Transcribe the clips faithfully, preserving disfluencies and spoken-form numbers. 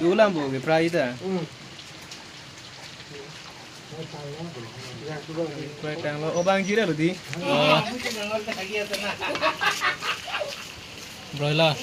Dolang bo ke fry ta. Hmm. Fry tanglo. Oh, bang jira lo di. Oh. Broiler.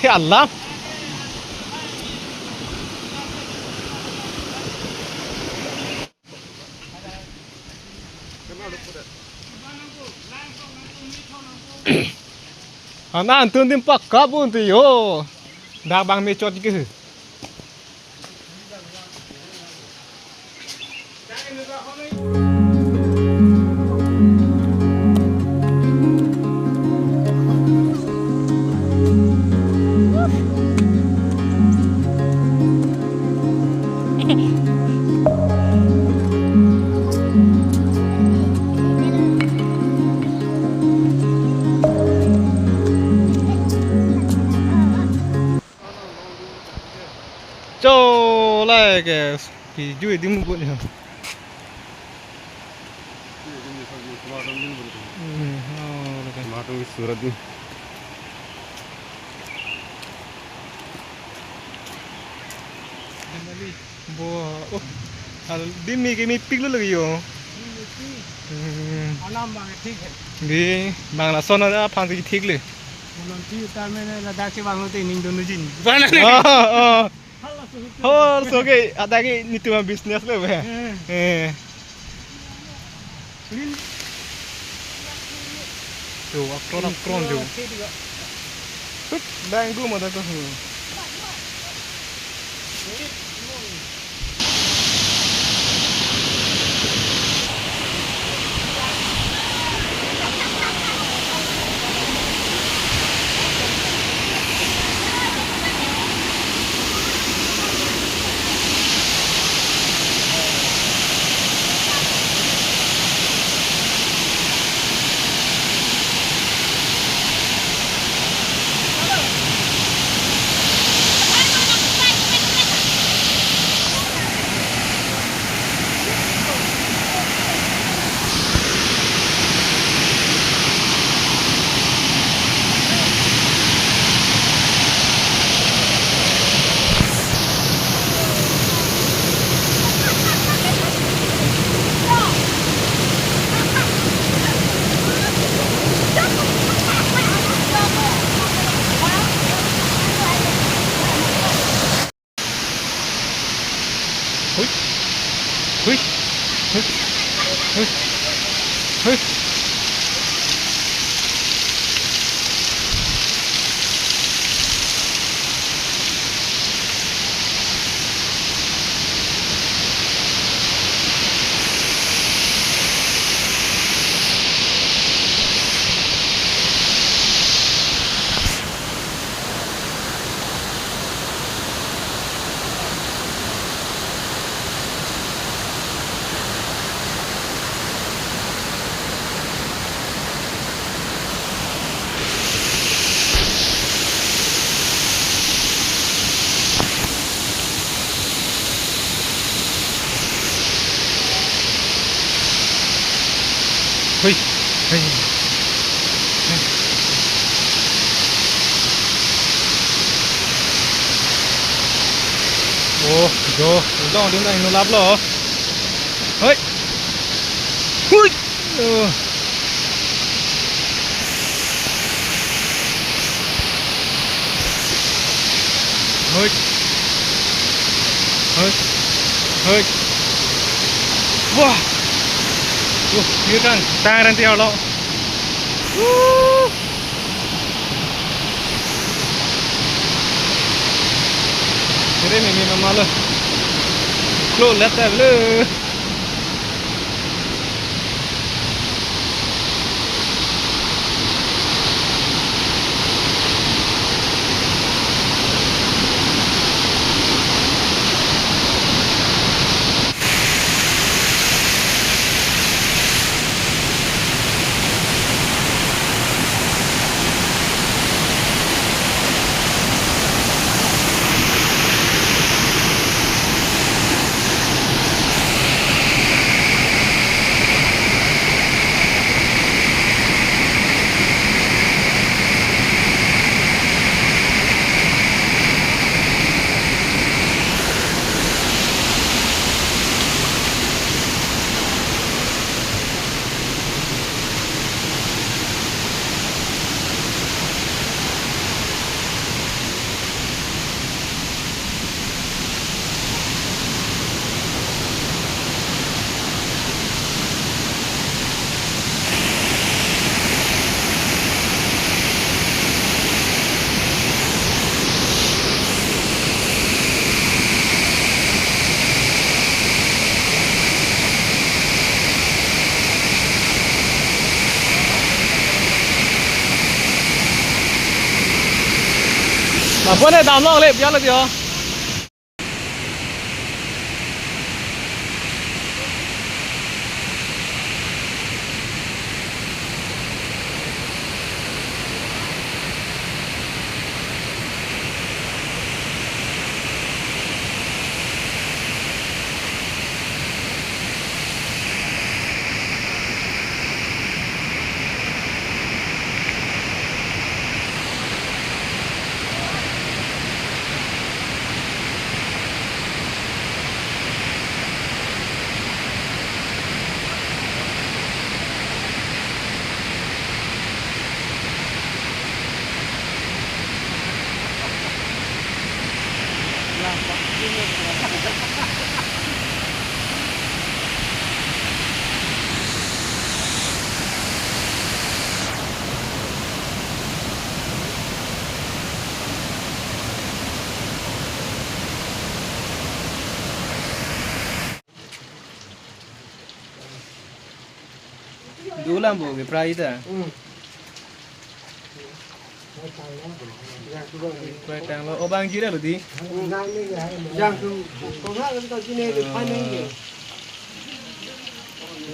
He Allah. Ana antun dim pakka pun tu yo. Dak bang me chot ke. Cho, like, eh, kejui adim pon ya. Hmm, oh, okay. Tomato surat adim. Bo, oh, hal, adim me ke mepiklo lagi yo. Hmm. Anam bang thik hai. Di, bang lason aphan si thik le. Bolon ti utar me ladak si bang lo te ning donu jin. Bana le. Oh, oh. Hal laso ke. Hal laso ke, ada ke nitum business le be. Eh. Eh. Rin. Jo, akron, akron jo. Hut, bang du mata ko. Hui. Hui. Hui. Hui. Hui. Hui, hui. Oh, jo, long dim nang nulap lo. Hui. Hui. Oh. Hui. Hui. Hui. Wah. Wah, ini kan tang ran tiar lo. Wuh. Kere mimi mama lo. Klo let ta lo. Lapu ne damlong le, biar le dia. Dolang bo ke prai ta. Hmm. Prai tanglo, oh, bang jira lo di. Yang tu, kau nak kau sini refine aja.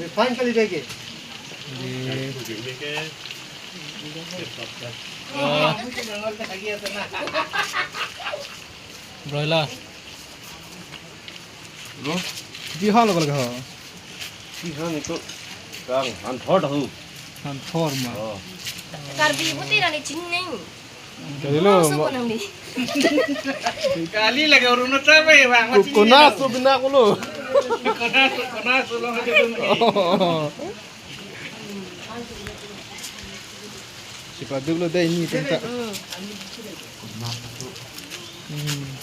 Refine kali deh ke. Di. Oh. Broiler. Lo? Ji han lo kal ho. Ji han itu kang han thor dah. Han thor ma. Oh. Karbi putih rani chinning. Jadi lo. Masuk mo- ko nang di. Kali lagi orang nota apa ya, Bang? Ko-, kona su bina ko lo. Kona su, kona su lo. Oh. Sipaduk lo dai ni tinta. Hmm.